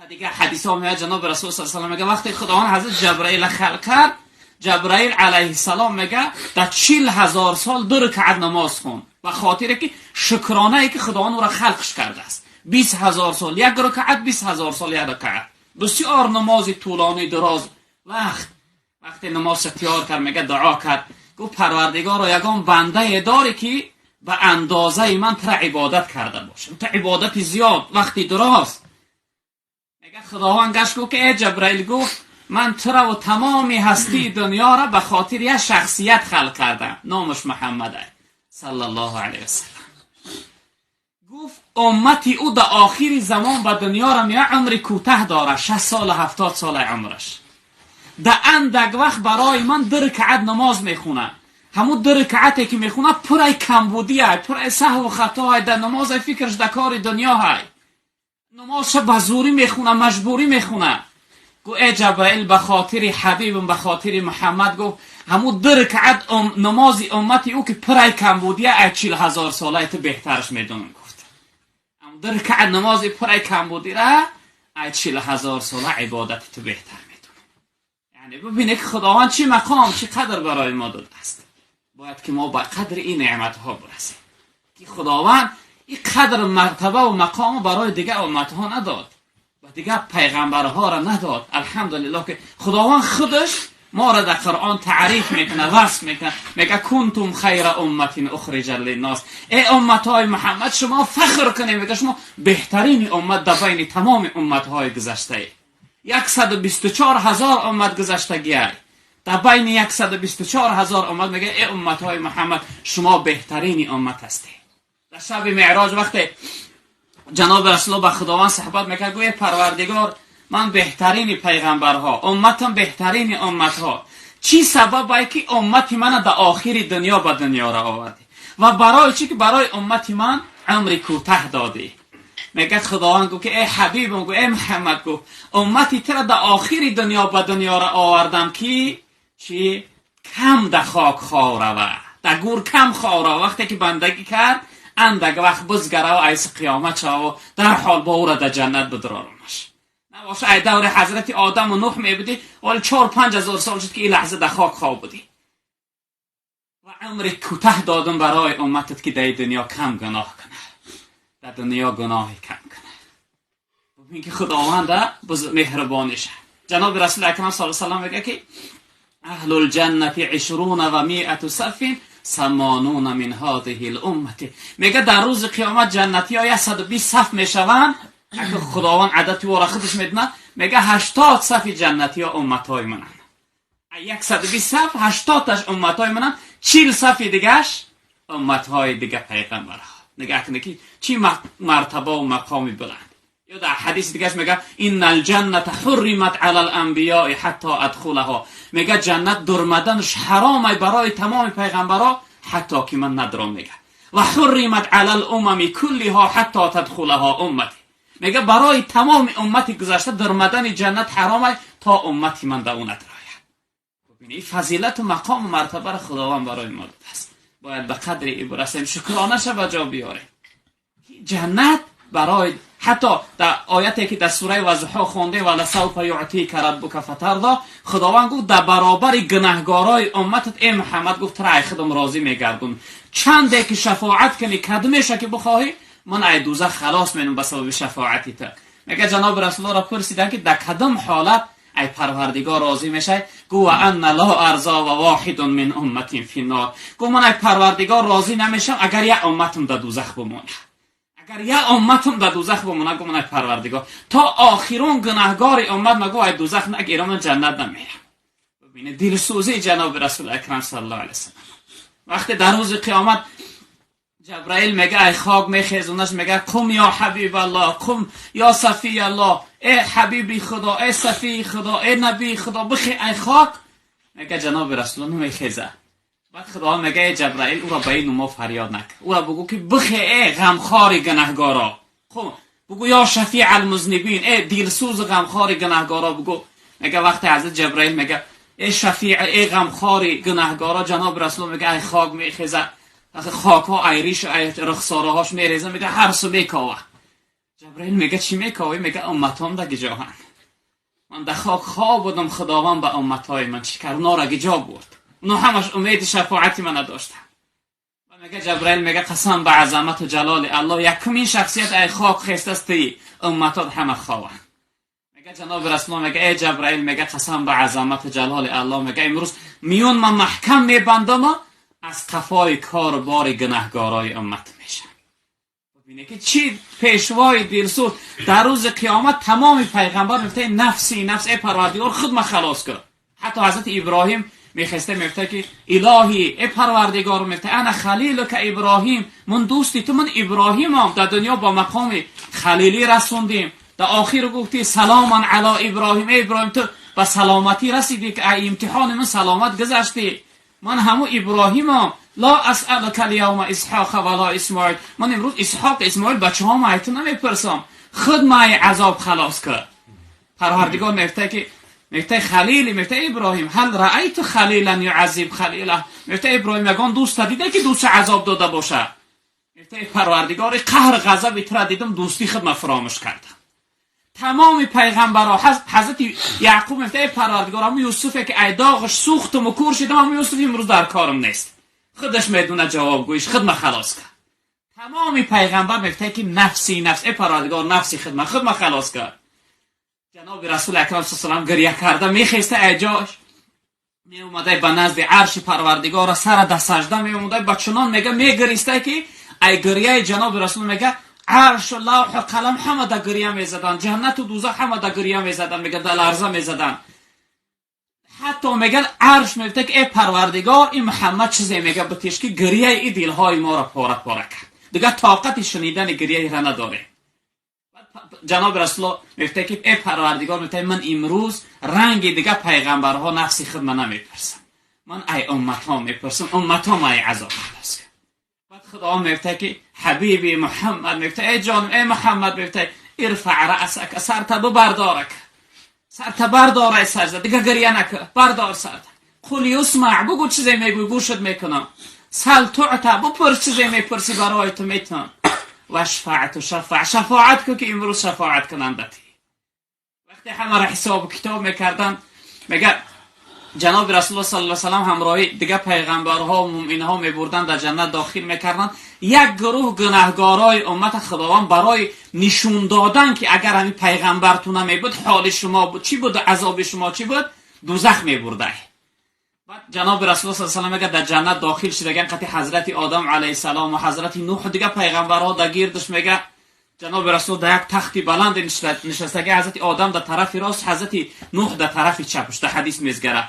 دیگه حدیث ها میاد جناب رسول صلی الله علیه و میگه وقتی خداوند حضرت جبرائیل خلق کرد، جبرائیل علیه السلام میگه در 40,000 سال 2 رکعت نماز خون، به خاطر که شکرانه ای که خداوند او را خلقش کرده است. 20,000 سال 1 رکعت، 20,000 سال 1 رکعت، بسیار نماز طولانی دراز وقت. وقتی نماز تیار کرد میگه دعا کرد، گفت پروردگارا یگان بنده داری که به اندازه من تر عبادت کرده باشه، تو عبادت زیاد وقتی دراز. میگه خداوند گشت گفت که ای جبرائیل، گفت من تو را و تمام هستی دنیا را به خاطر یک شخصیت خلق کردم، نامش محمد صلی الله علیه وسلم. گفت امتی او در آخر زمان به دنیا را میاد، عمر کوتاه داره، 60 سال 70 سال عمرش، در اندک وقت برای من 2 رکعت نماز میخونه، همون 2 رکعتی که میخونه پرای کمبودی های، پرای سهو و خطا، در نماز فکرش در کار دنیا های، نمازش به زوری میخونه، مجبوری میخونه. گو ای جبرائیل به خاطر حبیبم، به خاطر محمد، گفت همون 2 رکعت نماز امتی او که پرای کمبودی ای 40,000 ساله تو بهترش میدونم. گفت همون 2 رکعت نماز پرای کمبودی را ای 40,000 ساله عبادت تو بهتر میدونم. یعنی ببینه که خداوند چی مقام چی قدر برای ما داده است. باید که ما به قدر این نعمت ها برسیم که خداوند این قدر مرتبه و مقام برای دیگه امت ها نداد و دیگه پیغمبرها را نداد. الحمدلله که خداوند خودش ما را در قرآن تعریف میکنه، وصف میکنه، میگه کنتم خیر امت اخرجت للناس. ای امت های محمد شما فخر کنید، میگه شما بهترین امت در بین تمام امت های گذشته. 124,000 امت گذشتگی ای، در بین 124,000 امت میگه ای امت های محمد شما بهترین امت هستید. در شب معراج وقتی جناب رسول الله به خداوند صحبت میکرد، گویه پروردگار من بهترین پیغمبرها، امتم بهترین امتها، چی سبب که امت من در آخر دنیا به دنیا را آوردی و برای چی که برای امت من عمر کوتاه دادی؟ میگه خداوند گفت که ای حبیبم، گفت ای محمد، گفت امتی تر در آخر دنیا به دنیا را آوردم که چی کم در خاک خواروه، در گور کم خواروه. وقتی که بندگی کرد اندک وقت بزگره و ایس قیامت شوه و در حال با او را در جنت بدرارمش. نباشه ای دور حضرت آدم و نوح می بودی، ولی 4-5 هزار سال شد که این لحظه در خاک خواب بودی و عمر کوتاه دادم برای امتت که در دنیا کم گناه کنه، در دنیا گناه کم کنه. ببین که خداوند مهربانیشه. جناب رسول اکرم صلی الله علیه و سلم میگه که اهل الجنة 120 صف 80 من هذه الامه. میگه در روز قیامت جنتی ها 120 صف میشوند. اگه خداوند عدد او را خودش میدونه، میگه 80 صف جنتی ها امت های منن. 120 صف 80 تاش امت های منن، 40 صف دیگهش امت های دیگه پیغمبرها. نگاه کنه که چی مرتبه و مقامی بلند. یا در حدیث دیگهش میگه ان الجنة حرمت علی الانبیاء حتی ادخلها. میگه جنت درمدنش حرام برای تمام پیغمبرها حتی که من ندرم. میگه و حرمت علی الامم کلها حتی تدخلها امتی. میگه برای تمام امتی گذشته درمدن جنت حرام تا امتی من در اون ندراید. ببینید فضیلت و مقام و مرتبه را خداوند برای ما داده است. باید به قدر ای برسیم، شکرانه به جا بیاریم. جنت برای حتی در آیتی که در سوره وضحا خونده ولسوف یعطیک ربک فترضی، خداوند گفت در برابر گناهگارای امتت ای محمد، گفت تر خودم راضی میگردون، چنده که شفاعت کنی کدمشه که بخواهی من ای دوزخ خلاص مینم به سبب شفاعتی تا. میگه جناب رسول الله را پرسیدن که در کدام حالت ای پروردگار راضی میشه؟ گو ان لا ارضی و واحد من امتی فی النار. گو من ای پروردگار راضی نمیشم اگر یک امتم در دوزخ بمونه، اگر یک امتم در دوزخ بمونه. گو من ای پروردگار تا آخرون گناهگار امت مگو ای دوزخ نگیرم من جنت نمیرم. ببینه دلسوزی جناب رسول اکرم صلی الله علیه وسلم. وقتی در روز قیامت جبرائیل میگه ای خاک میخیزونش، میگه قم یا حبیب الله، قم یا صفی الله، ای حبیبی خدا، ای صفی خدا، ای نبی خدا، بخی ای خاک. میگه جناب رسول الله نمیخیزه. بعد خدا میگه ای جبرائیل او را به این نما فریاد نکن، او را بگو که بخی ای غمخوار گناهگارا، خب بگو یا شفیع المذنبین، ای دلسوز غمخوار گناهگارا بگو. میگه وقتی حضرت جبرائیل میگه ای شفیع ای غمخوار گناهگارا، جناب رسول میگه ای خاک میخیزه، خاک ها ایریش ای رخساره هاش میریزه، میگه هر سو میکاوه. جبرائیل جبرئیل میگه چی میکاوی؟ میگه امتام در گجاهن. من در خاک خواب بودم، خداوند به امتای من چی کرد؟ اونا را گجا برد. اونا همش امید شفاعتی من نداشتن. و میگه جبرئیل میگه قسم به عظمت و جلال الله، یکمین شخصیت ای خاک خیسته است، امتات همه خوابن. میگه جناب رسول الله، میگه ای جبرئیل، میگه قسم به عظمت و جلال الله، میگه امروز میون من محکم میبندم از قفای کار بار گناهگارای امت میشم. ببینه که چی پیشوای دلسوز در روز قیامت تمام پیغمبر میگه نفسی نفس، ای پروردگار خود ما خلاص کن. حتی حضرت ابراهیم میخسته میگه که الهی ای پروردگار، میگه انا خلیلک ابراهیم، من دوستی تو، من ابراهیمم، در دنیا با مقام خلیلی رسوندیم، در آخر گفتی سلام علی ابراهیم، ای ابراهیم تو به سلامتی رسیدی که امتحان من سلامت گذشتی، من همو ابراهیمم، لا اسألک اليوم اسحاق ولا اسماعیل، من امروز اسحاق اسماعیل بچه ها ما تو نمیپرسم، خود ما عذاب خلاص کرد. پروردگار میگه که میگه خلیل، میگه ابراهیم هل رأیت خلیلا یعذب خلیله، میگه ابراهیم یگان دوست دیده که دوست عذاب داده باشه؟ میگه پروردگار قهر غضب تو را دیدم، دوستی خود ما فراموش کردم. تمام پیغمبرها، حضرت یعقوب میگه پروردگار همون یوسف که ای داغش سوختم و کور شدم، همون یوسف امروز در کارم نیست، خودش میدونه جوابگویش، خود ما خلاص کرد. تمام پیغمبر میگه که نفسی نفس، ای پروردگار نفسی خود ما، خود ما خلاص کرد. جناب رسول اکرم صلی الله علیه و گریه کرده میخیسته ای جاش می اومده به نزد عرش پروردگار، سر در سجده می اومده، با چنان میگه میگریسته که ای گریه جناب رسول میگه عرش و لوح و قلم همه در گریه میزدن، جنت و دوزخ همه در گریه میزدن، میگه در لرزه میزدن. حتی میگن عرش میگه که ای پروردگار این محمد چیزی میگه بتیش که گریه ای دلهای ما را پاره پاره کرد، دیگه طاقت شنیدن گریه را نداره. جناب رسول الله میگه که ای پروردگار، میگه من امروز رنگ دیگه پیغمبرها نفسی خود من نمیپرسم، من ای امت ها میپرسم، امت ها ما ای عذاب خلاص. بعد خدا میگه که حبیبی محمد، میگه ای جانم ای محمد، میگه ارفع رأسک، سرت ببردارک، سرت بردار ای سجده، دیگه گریه نکن، بردار سرت. قل یسمع، بگو چیزی میگوی گوشت میکنم. سل تعطی، بپرس چیزی میپرسی برای تو میتونم. واشفع تشفع، شفاعت کن که امروز شفاعت کننده تی. وقتی همه را حساب و کتاب میکردن، میگه جناب رسول الله صلی الله علیه و سلم همراهی دیگه پیغمبرها و مؤمنها میبردن در جنت داخل میکردن. یک گروه گناهگارای امت خداوند برای نشون دادن که اگر همین پیغمبرتون نمیبود حال شما بود چی بود، عذاب شما چی بود، دوزخ میبرده. بعد جناب رسول الله صلی الله علیه و سلم میگه در جنت داخل شدگان قطع حضرت آدم علیه السلام و حضرت نوح دیگه پیغمبرها در گیردش، میگه جناب رسول در یک تختی بلند نشستگی، حضرت آدم در طرف راست، حضرت نوح در طرف چپش، در حدیث میزگره.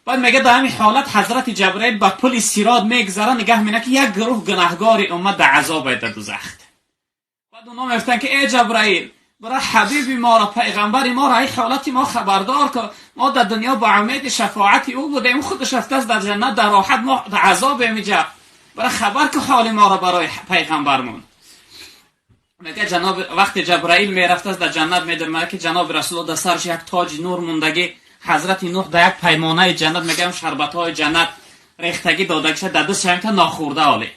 بعد میگه در همین حالت حضرت جبرئیل با پل صراط میگذره، نگاه میکنه که یک گروه گناهگار امت در عذاب در دوزخ. بعد اونا میگفتن که ای جبرئیل، برای حبیب ما را، پیغمبر ما را، ای حالت ما خبردار که ما در دنیا با امید شفاعت او بودیم، خودش رفته است در جنت در راحت، ما در عذاب میجا، برای خبر که حال ما را برای پیغمبرمون. میگه جناب وقتی جبرئیل میرفته است در جنت، میدونه که جناب رسول الله در سرش یک تاج نور موندگی، حضرت نوح در یک پیمانه جنت، میگم شربت های جنت ریختگی داده شده در دستش هم که ناخورده آله.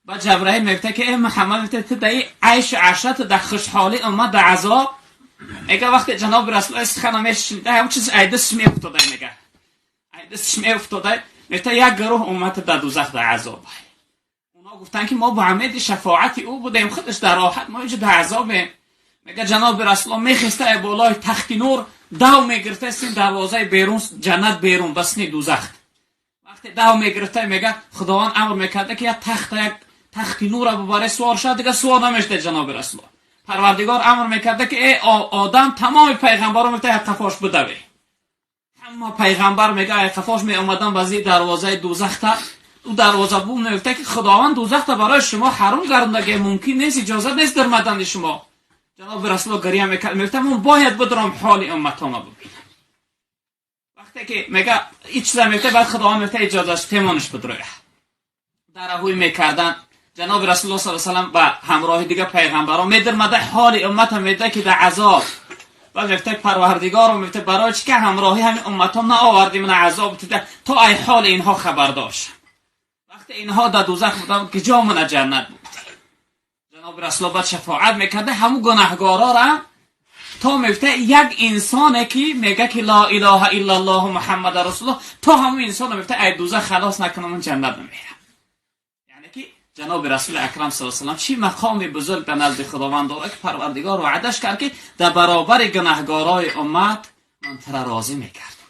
بعد جبرئیل میگه که ای محمد، میگه تو در عیش عشرت در خوشحالی اومد در عذاب. میگه وقتی جناب رسول الله سخن میشنیده هم چیز ای دستش میافتاده، میگه ای دستش میافتاده، میگه یک گروه امت در دوزخ در عذاب. اونا گفتن که ما با امید شفاعت او بودیم، خودش در راحت، ما اینجا در عذابیم. میگه جناب رسول الله میخسته بالای تخت نور، دو میگرفته سین دروازه بیرون جنت بیرون بسنی دوزخ. وقتی دو میگرفته میگه خداوند امر میکرده که یک تخت، یک تخت نور ببره سوار شد، دیگه سوار نمیشده جناب رسول الله. پروردگار امر میکرده که ای آدم، تمام پیغمبران میگه قفاش بدوی. همه پیغمبر میگه ای قفاش می اومدن بازی دروازه دوزخ تا او دروازه بوم میگفته که خداوند دوزخ تا برای شما حرام گردونده، ممکن نیست، اجازه نیست در مدن شما. جناب رسول الله گریه میکرد، میگفت من باید بدرم حال امتامو ببینم. وقتی که میگه هیچ چیز میگه، بعد خداوند میگه اجازه است تیمانش بدروه. در هوی میکردن جناب رسول الله صلی الله علیه و سلم با همراه دیگه پیغمبران میدرمده حال امت میده که در عذاب. و میگفته پروردگار میگفته برای چی که همراهی همین امت ها نآوردیم من عذاب تا ای حال اینها خبر داشت. وقتی اینها در دوزخ بودن که جا من جنت بود. جناب رسول الله شفاعت میکرده همو گناهگارا را تا میفته یک انسانه که میگه که لا اله الا الله محمد رسول الله، تا همو انسان میفته ای دوزخ خلاص نکنم من جنت نمیرم. یعنی که جناب رسول اکرم صلی الله علیه و چی مقام بزرگ به نزد خداوند داره که پروردگار وعدش کرد که در برابر گناهگارای امت من تر راضی میکردم.